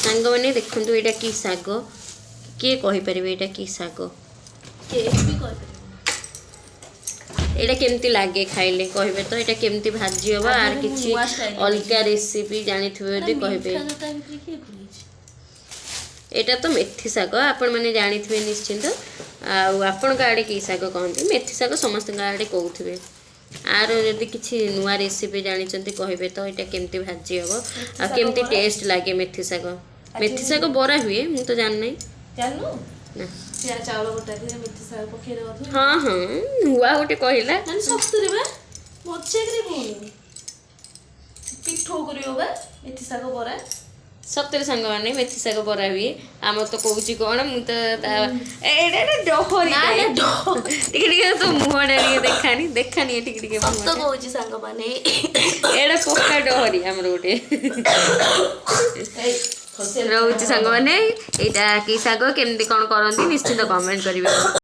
ସାଙ୍ଗମାନେ, ଦେଖନ୍ତୁ, ଏଇଟା କି ଶାଗ? କିଏ କହିପାରିବେ ଏଇଟା କି ଶାଗ? କେହି ବି କହିପାରିବନି। ଏଇଟା କେମିତି ଲାଗେ ଖାଇଲେ, କହିବେ ତ? ଏଇଟା କେମିତି ଭାଜି ହବ? ଆଜି ଆର ମୁଁ କିଛି ନୂଆ style ରେ। ଅଲଗା ରେସିପି ଜାଣିଥିବେ ଯଦି କହିବେ। ମିଠା ତା ଭିତରେ କିଏ ପୁରେଇଛି? ଏଇଟା ତ ମେଥି ଶାଗ, ଆପଣମାନେ ଜାଣିଥିବେ ନିଶ୍ଚିନ୍ତ। ଆଉ ଆପଣଙ୍କ ଆଡ଼େ କି ଶାଗ କହନ୍ତି? ମେଥି ଶାଗ ସମସ୍ତଙ୍କ ଆଡ଼େ କହୁଥିବେ। ଆର ଯଦି କିଛି ନୂଆ ରେସିପି ଜାଣିଛନ୍ତି, କହିବେ ତ, ଏଇଟା କେମିତି ଭାଜି ହବ ଆଉ ଶାଗ କେମିତି ବରା? ଟେଷ୍ଟ ଲାଗେ ମେଥି ଶାଗ? ମେଥି ଶାଗ ବରା ହୁଏ, ମୁଁ ତ ଜାଣିନାହିଁ। ଜାଣିନୁ? ନା। ସିଆ ଚାଉଳ ବଟା ଦେହରେ ମେଥି ଶାଗ ପକେଇ ଦବ। ହଁ, ନୂଆ ଗୋଟେ କହିଲା। ମାନେ ସତରେ ବା, ମଜାକରେ କହୁନି। ପିଠଉ କରିବ ବା ମେଥି ଶାଗ ବରା। ସତରେ ସାଙ୍ଗମାନେ, ମେଥି ଶାଗ ବରା ହୁଏ? ଆମର ତ କହୁଛି କ'ଣ, ମୁଁ ତ ତା ଏଇଟା ଏଇଟା ଡହରି। ନା ନା। ଟିକେ ଟିକେ ତୋ ମୁହଁଟା ଟିକେ ଦେଖାନି, ଦେଖାନି ଏଠିକି ଟିକେ ସତ ମୁହଁଟା। କହୁଛି ସାଙ୍ଗମାନେ। ଏଇଟା ପକ୍କା ଡହରି ଆମର ଗୋଟେ। ରହୁଛି ସାଙ୍ଗମାନେ। ଏଇଟା କି ଶାଗ, କେମିତି କ'ଣ କରନ୍ତି, ନିଶ୍ଚିନ୍ତ କମେଣ୍ଟ କରିବେ।